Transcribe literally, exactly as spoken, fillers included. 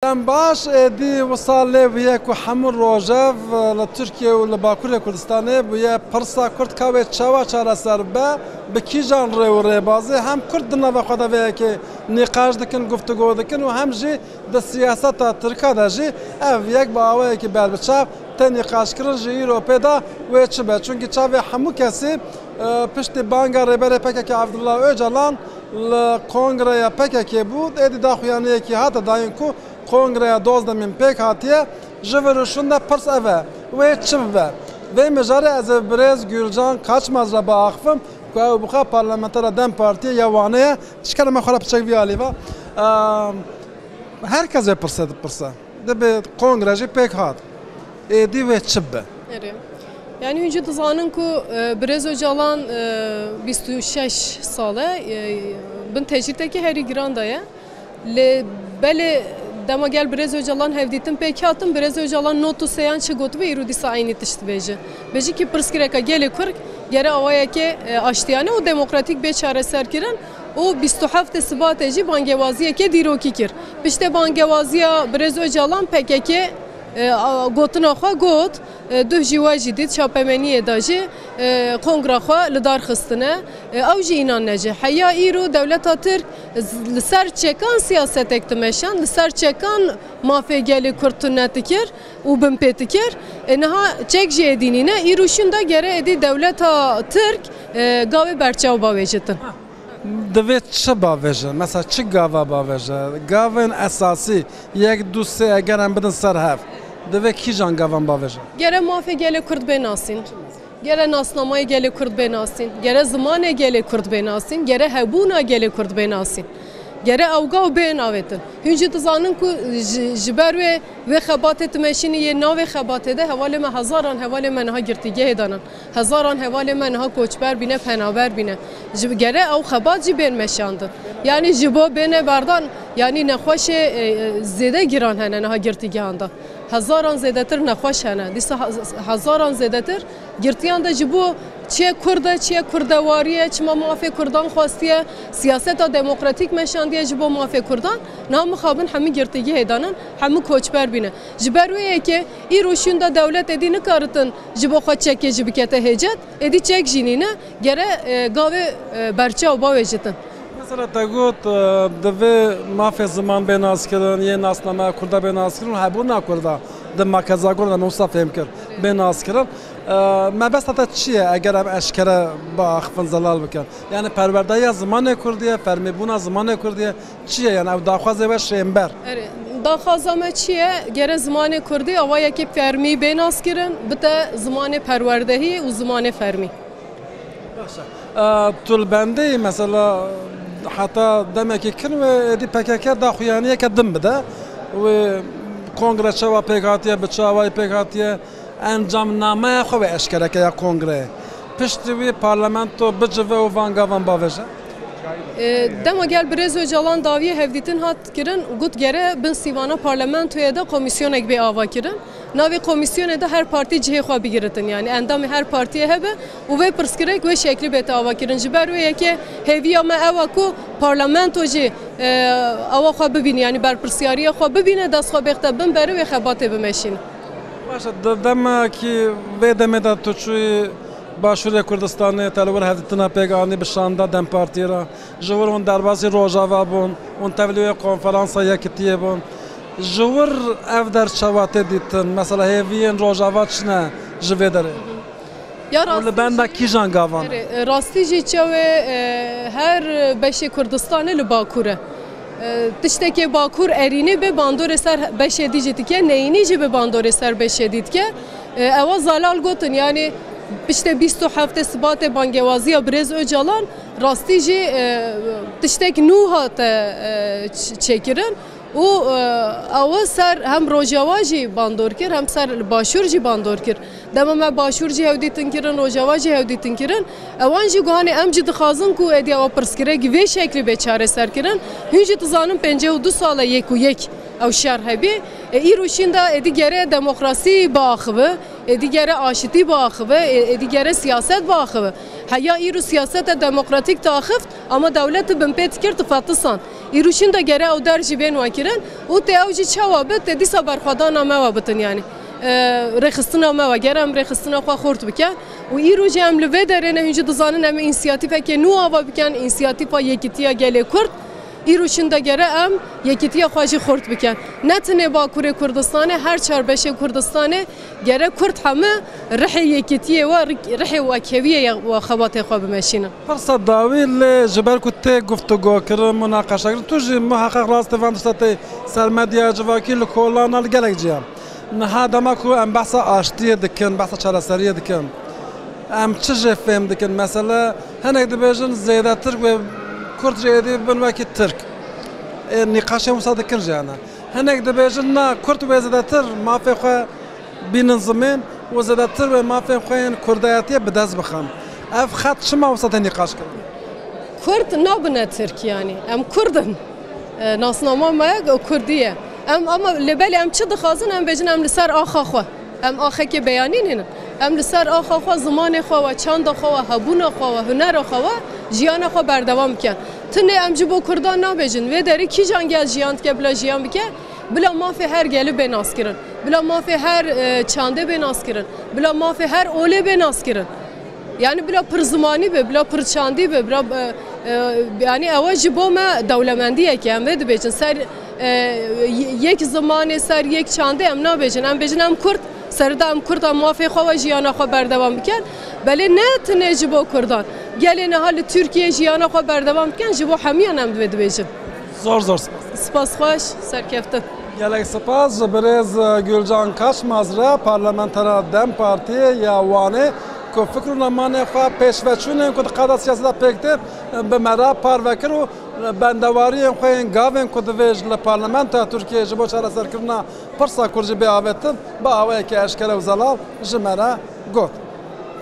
Dem baş, êdî wisa lê bûye ku hemû rojev li Tirkiye û li Bakurê Kurdistanê bûye pirsa Kurd ka wê çawa çareser be, bi kîjan rê û rêbazê hem Kurd di nava xwe de vê yekê nîqaş dikin, guftûgo dikin û hem jî di siyaseta Tirka de jî ev yek bi awayekî berbiçav tê nîqaşkirin, ji îro pê de wê çi be. Çunkî çavê hemû kesî, e, piştî banga Rêberê P K K Abdullah Ocalan li kongreya P K K bû, êdî daxuyaniyekî hate dayîn ku kongreya dozdemîn pêk hatiye, ji vir û şûnde pirs ev e, wê çi bibe? Vê mijarê ez ê birêz Gulcan Kaçmaz re biaxifim ku ew bi xwe parlamentera DEM Partiyê ya Wanê ye. Ji kerema xwe re piçek vî alî ve. Em, her kes vê pirsê dipirse. Dibê kongre jî pêk hat. Êdî wê çi bibe? Erê. Yani hûn jî dizanin ku, e, Birêz Ocalan, e, bîst û şeş sal e, e, bin tecrîdekî herî giran de ye. Lê belê dema gel Birêz Ocalan hevdîtin pêk hatin, Birêz Ocalan not û sêyan çi gotibû, îro dîsa eynî tişt dibêje. Bêjî ki pirsgirêka gelê Kurd gere awayekê, e, aştiyane û demokratîk bê çareserkirin û bîst û heftê Sibatê jî bangewaziyeke dîrokî kir. Piştê bangewaziya Birêz Ocalan P K K, e, a, gotina xwe got, e, duh jî we jî dît, çapemeniyê de jî, e, kongra xwe li dar xistine. E, ew jî înan ne jî. Heya îro dewleta Tirk z-, li ser çekan siyasetek dimeşand, li ser çekan mafê gelê Kurd tune dikir û binpê dikir. E, niha çek jî êdî nîne. Îro şûnde gere êdî dewleta Tirk, e, gavê berçaw bavêjitin. Divê çi bavêje? Mesela çi gava bavêje? Gavên esasî yek, du, sê eger em bidin ser hev, divê kîjan gavan bavêje? Gere mafê gelê Kurd bê nasîn. Gere nasnamayê gelê Kurd bê nasîn. Gere zimanê gelê Kurd bê nasîn. Gere hebûna gelê Kurd bê nasîn. Gere ew gav bê navêtin. Hûn jî dizanin ku ji, ji ber wê, wê xebatê dimeşînî yê navê xebatê de hevalê me hezaran hevalê me niha girtîgehê de ne. Hezaran hevalê me niha koçber bîne, penaber bîne. Ji gere ew xebat jî bên meşandin. Yanî ji bo bêne berdan, yanî nexweşê, e, e, zêde giran hene niha girtîgehan de. Hezaran zêdetir nexweş hene. Dîsa he-, hezaran zêdetir girtiyan de ji bo çiye Kurd e, çiye kurdewarî ye, çima mafê Kurdan xwestiye, siyaseta demokratîk meşandiye ji bo mafê Kurdan. Niha mixabin hemî girtîgehê de ne, hemî koçber bîne. Ji ber wê yekê îro şûnde dewlet êdî nikaritin ji bo xwe çekê jî bikete hêcet, êdî çek jî nîne, gere, e, gavê, e, berçaw bavêjitin. Mesela te got, e, divê mafê ziman bê naskirin, yê nasnameya Kurda bê naskirin û hebûna Kurda di makezagon de me wisa fêm kir, bê naskirin. E, mebesta te çi ye eger em eşkere biaxifin, zelal bikin? Yani perwerdehiya zimanê Kurdî ye, fermîbûna zimanê Kurdî ye, çi ye? Yani ew daxwazê we şênber? Erê, daxwaza me çi ye? Gere zimanê Kurdî awayekî fermî bê naskirin, bite zimanê perwerdehî û zimanê fermî. Baş e. E, tu li bendê yî, mesela heta demekî kin wê êdî P K K daxuyaniyeke din bide. Wê kongre çawa pêk hatiye, bi çi awayî pêk hatiye, encamnameya xwe wê eşkere ke ya kongreyê. Piştî wî parlamento bicive û van gavan bavêje. E, dema gel Birêz Ocalan dawiyê hevdîtin hat kirin, got gere bin sîvana parlamentoyê de komîsyonek bê ava kirin. Navê komîsyonê de her partî cihê xwe bigiritin, yanî endamê her partiyê hebe û vê pirsgirêk wê şeklî bête ava kirin. Ji ber wê yekê hêviya me ew e ku parlamento jî, e, ewa xwe bibîne, yanî berpirsiyariya xwe bibîne, dest xwe bêxte bin berê wê xebatê bimeşîne. Baş e, di demekî vê demê de tu çûyî Başûrê Kurdistanê, te li wir hevdîtina pêk anî bi şanda DEM Partiyê re. Ji wir hûn derbasî Rojava bûn, hûn tevlî wê konferansa yekitiyê bûn. Ji wir ev der çawa tê dîtin? Mesela hêviyên Rojava çi ne ji vê derê? Ya û li rastî benda jî kîjan gavan? Erê, rastî jî çewê, e, her beşê Kurdistanê li Bakur e. E, tiştekê Bakur erînî bê bandorê ser beşê dî jî dike, neyînî jî bê bandorê ser beşê dî dike. E, ewa zelal gotin, yanî piştê bîst û heftê Sibatê bangewaziya Birêz Ocalan rastî jî, e, tiştek nû hate, e, ç-, çêkirin. Û, e, ew ser hem Rojava jî bandor kir, hem ser Başûr jî bandor kir. Dema me Başûr jî hewdîtin kirin, Rojava jî hewdîtin kirin. Ewan jî guhanê em jî dixwazin ku êdî ew pirsgirêk vê şeklî bê çareser kirin. Hûn jî dizanin pêncî û du sal e yek û yek ew şer hebî. E, îro şînda êdî gere demokrasî biaxive. Êdî gere aşitî biaxive, ê-, êdî gere siyaset biaxive. Heya îro siyasete demokratîk diaxift, ama dewlet tu binpê dikir, tu fetisand. Îro şîn de gere ew der jî bên wekirin û tê ew jî çawa bit, tê dîsa berxwedana me we bitin, yanî, e, rêxistina me we. Gere em rêxistina xwe xurt bikin û îro jî em li vê derê ne, hûn jî dizanin em ê însiyatîfekê nû ava bikin, însiyatîfa yekîtiya gelê Kurd. Îro şîn de gere em yekîtiya xwe jî xurt bikin. Ne tenê Bakurê Kurdistanê, her çar beşê Kurdistanê gere Kurd hemû rihê yekîtiyê we, rihê wekheviyê we xebatê xwe bimeşînin. Pirsa dawî lê ji ber ku tê guftûgokirin, munaqeşekirin, tu jî muheqeq rastê van tişta tê ser medyaya civakî, li kolana, li gelek ciya. Niha dema ku em behsa aştiyê dikin, behsa çareseriyê dikin, em çi jê fêm dikin? Mesele, hinek dibêjin zêdetir wê Kurd jî êdî bin wekî Tirk. Ê, nîqaşê wisa dikin jî hene. Hinek dibêjin na, Kurd wê zêdetir mafê xwe bînin zimên û zêdetir wê mafên xwe yên kurdayetiyê bi dest bixin. Ev xet çima wisa tê nîqaş kirin? Kurd nabine Tirk, yanî. Em Kurd in. E, nasnama me Kurdî ye. Em, ama lê belê em çi dixwazin? Em bêjin em li ser axa xwe. Em axekê beyanî nînin. Em li ser axa xwe, zimanê xwe we, çanda xwe we, hebûna xwe we, hunera xwe we, jiyana xwe berdewam bikin. Tinê em ji bo Kurdan nabêjin. Vê derê kîjan gel jiyan dike bila jiyan bike? Bila mafê her gelî bê naskirin. Bila mafê her, e, çandê bê naskirin. Bila mafê her olê bê naskirin. Yani bila pir zimanî be, bila pir çandî be, bila, e, e, yani ew ji bo me dewlemendiyek e, em vê dibêjin. Ser, e, y-, yek zimanê, ser yek çandê em nabêjin. Em bêjin em Kurd, serida em Kurd, em mafê xwe ve jiyana xwe berdewam bikin. Belê ne tinê ji bo Kurdan. Gelê niha li Tirkiye jiyana xwe berdewam dikin, ji bo hemiyan em divê dibêjin. Zor zor spas. Spas xweş, serkeftin. Gelek spas ji birêz Gulcan Kaçmaz re, parlamentera DEM Partiyê ya Wanê, ku fikr û nemanê xwe, pêşveçûnên ku di qada siyaseta pêk tê, bi me re parve kir û bendewariyên xwe yên gavên ku divê ji li parlamentoya Tirkiyeyê ji bo çareserkirina pirsa Kurd jî bê avêtin, bi awayekî eşkere û zelal ji me re got.